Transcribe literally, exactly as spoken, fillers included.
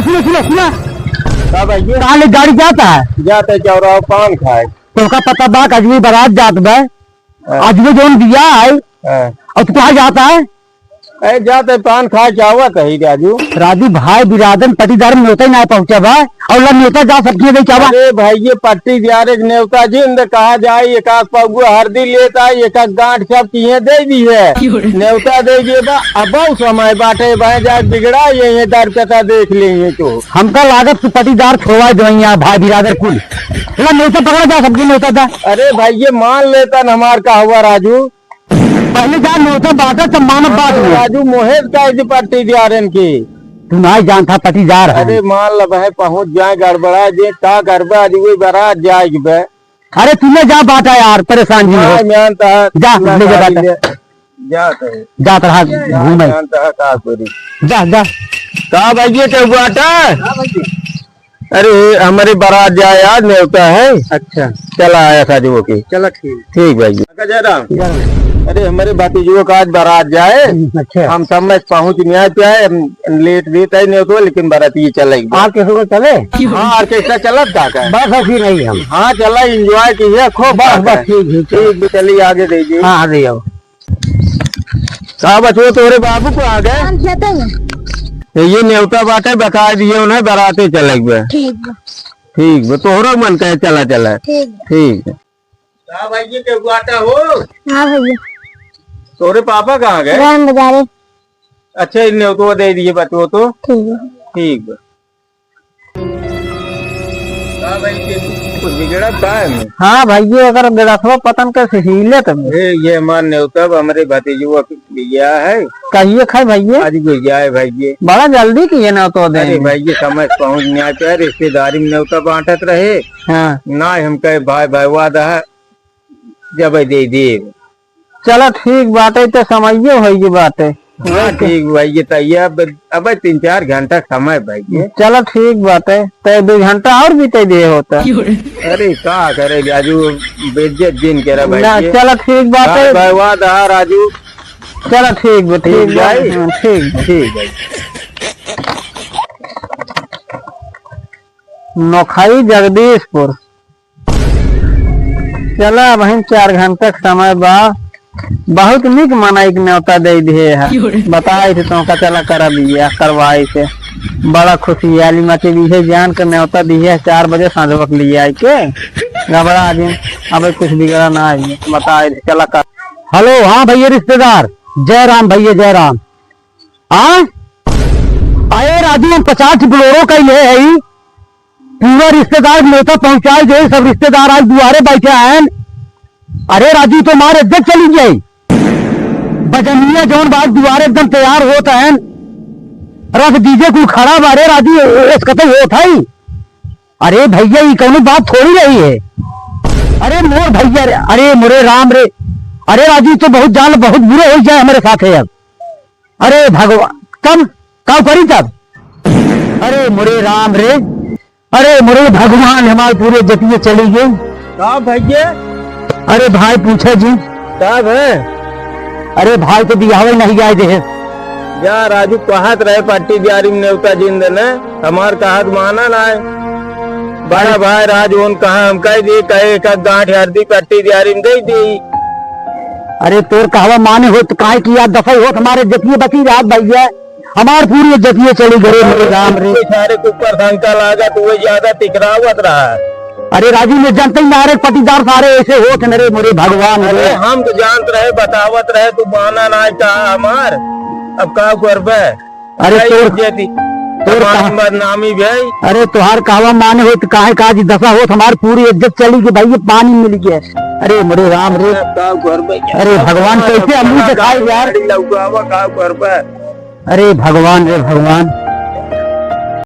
सुनो, सुनो, सुनो। का भइया? कहाँ ले गाड़ी जाता है? जाता है चौराहा पान खाए। तोहका पता बा कि आज भी बारात जात बा। हाँ। आज भी जौन बियाह है। हाँ। और तू कहाँ जाता है? ए, जात है, पान खाए के आवत है, राजू। राजू भाई, बिरादन, पटीदार में नेवता ही ना पहुँचा बा, और ला नेवता जा सकती है, क्या बा? अरे भाई, ये पट्टीदार एक नेवता जी, अंदर कहा जाए, एक आध पौवा हरदी लेता, एक आध गांठ सब किए दे दी है। क्यों रे? नेवता दे दिए बा, अब समय बाटे, भाई जाए बिगड़ा, ये, ये दर कथा देख लेंगे तो। हमका लागत कि पटीदार छोड़वा दो यहाँ, भाई बिरादर कुल। ला नेवता पकड़ा जा, सबकी नेवता था। अरे भाई, ये मान लेता न हमार का हुआ, राजू। पहले जा नोटा बाटा तब मानब बात अरे में। राजू मोहेश का ऐसी पट्टीदारन की। तू नाहीं जानता पट्टीदार है। अरे मान ल भाई पहुँच जाए गड़बड़ा जे का करबे आज वही बारात जाए के बे। अरे तूने जा बाटा यार परेशान जी हो। हाँ, जानता है। जा, ना ले जा गाड़ी बाटा। ले। जा तो। जा तो रहा जा, घूमे। जानता है का करी। जा, जा। का भइया के बाटा? हाँ भइया। अरे, हमरे बारात जाए, आज नेवता है। अच्छा। चला आया था जो के। चला ठीक। ठीक भाई। काका जयराम। जयराम। अरे, हमरे भतीजवा का आज बारात जाए। अच्छा। हम समय से पहुँच नहीं आए पाए, हम लेट देत है नेवता, लेकिन बारात ये चला गया। आप कैसे को चले? हाँ, ऑर्केस्ट्रा चलत का का? बस अभी नहीं हम। हाँ, चला, एंजॉय कीजिए, खूब बस, बात बस, है। ठीक, ठीक, ठीक। ठीक, चलिए आगे दीजिए। हाँ, आ जाओ। का बचवा तोहरे बाबू को आ गए? हाँ, खेते में। ये नेवता बाटे, बता दिए उन्हें, बराते चले गए। ठीक बा। ठीक बा, तोहरो मन कहे चला चला। ठीक बा। ठीक बा। का भाई ये के बाटा हो? हाँ भइया। तोहरे पापा कहाँ गए? गए बाजारे। अच्छा, इन नेवतो दे दिए बचवा तो। ठीक बा। ठीक बा। का भाई, के कुछ बिगड़ा का है में? हाँ भइया, अगर गड़थवा पतन के हिलत में। ए, ये हमार नेवता, हमरे भतीजवा के बियाह है। कहिए खाए भइया? आज बियाह है भइया। बड़ा जल्दी किए ना तो दे। अरे भइया, समय से पहुँच नहीं आते, रिश्तेदारी में नेवता बांटत रहे। हाँ। ना हम कहे भाई, भाई वादा है, जब दे दे। चला ठीक बाटे, त समइयो होइगे बाटे। हाँ, ठीक भाई, ये त ये अब, अब तीन चार घंटा समय भाई ये। चला ठीक बाटे, त दो घंटा और बीते दिए होता। अरे का करे राजू, बेइज्जत जिन करा भाई ना, ये। चला ठीक बाटे। भाई, भाई, वाह दहा राजू। चला ठीक बा, ठीक ठीक बा, भाई। हाँ, ठीक बा। ठीक भाई। नोखई जगदीशपुर। चला, अबहिन चार घंटा के समय बा। बहुत निक मनई के नेवता दे दिहे है। क्यों रे? बताई थे तोहका, चला करा बियाह, करवाई से। बड़ा खुशियाली मचे, इहे जान के नेवता दिहे है, चार बजे साँझवा के लिए आई के। घबरा दिन, अबे कुछ बिगड़ा ना है, बताई थे, चला कर। हेलो, हाँ भइया रिश्तेदार, जय राम भइया, जय राम। हाँ? अरे राजू, हम पचास बोलेरो कइले हई, पूरा रिश्तेदार के नेवता पहुँचाई दे, सब रिश्तेदार आज दुआरे बैठे हैं। अरे राजू, तो मार इज्जत चली जाई। बजनिया जौन बात दुआरे एकदम तैयार होत हैं, रथ डीजे कुल खड़ा बा। अरे राजू, ए-, एस कतई होत है। अरे भइया, ई कौनो बात थोड़ी रही है। अरे मोर भइया रे, अरे मोरे राम रे, अरे राजू, तो बहुत जान, बहुत बुरा हो जाए हमारे साथ है अब। अरे भगवान, कम, का करी तब? अरे मोरे राम रे, अरे मोरे भगवान, हमार पूरे जतिये चली गई। का भइया? अरे भाई पूछे जी। का भे? अरे भाई तो बियाहवे नहीं जाए दे। जा राजू, कहत रहे पट्टी दियारी में नेवता जिन देने, हमार कहत माना ना है। बड़ा भाई राज ओन कहा हम कह दिए, कहे एक आध गांठ हरदी पट्टी दियारी में दे दी। अरे तोर कहवा माने होत, काहे कि यार दफाई होत, हमारे जतिये बची रात भइया। हमार पूरी इज्जतिये चली गई, मेरे राम रे। सारे के ऊपर शंका लागत, वो ज्यादा टिकरावत रहा। अरे राजू, मैं जानते ही ना रे, पटीदार सारे ऐसे होत न रे, मोरे भगवान रे। अरे हम तो जानत रहे, बतावत रहे, तू माना ना का हमार, अब का करबे? अरे हमार तोर, इज्जत, तोर हमार का बदनामी भाई। अरे तोहार कहवा माने होत, काहे का जी दशा होत, हमार पूरी इज्जत चली गई भाई, ये पानी मिल गया। अरे मोरे राम रे। अब का करबे? अरे भगवान, कैसे हम मुंह दिखाई यार? गाड़ी लौकावा, का करबे? अरे भगवान रे भगवान।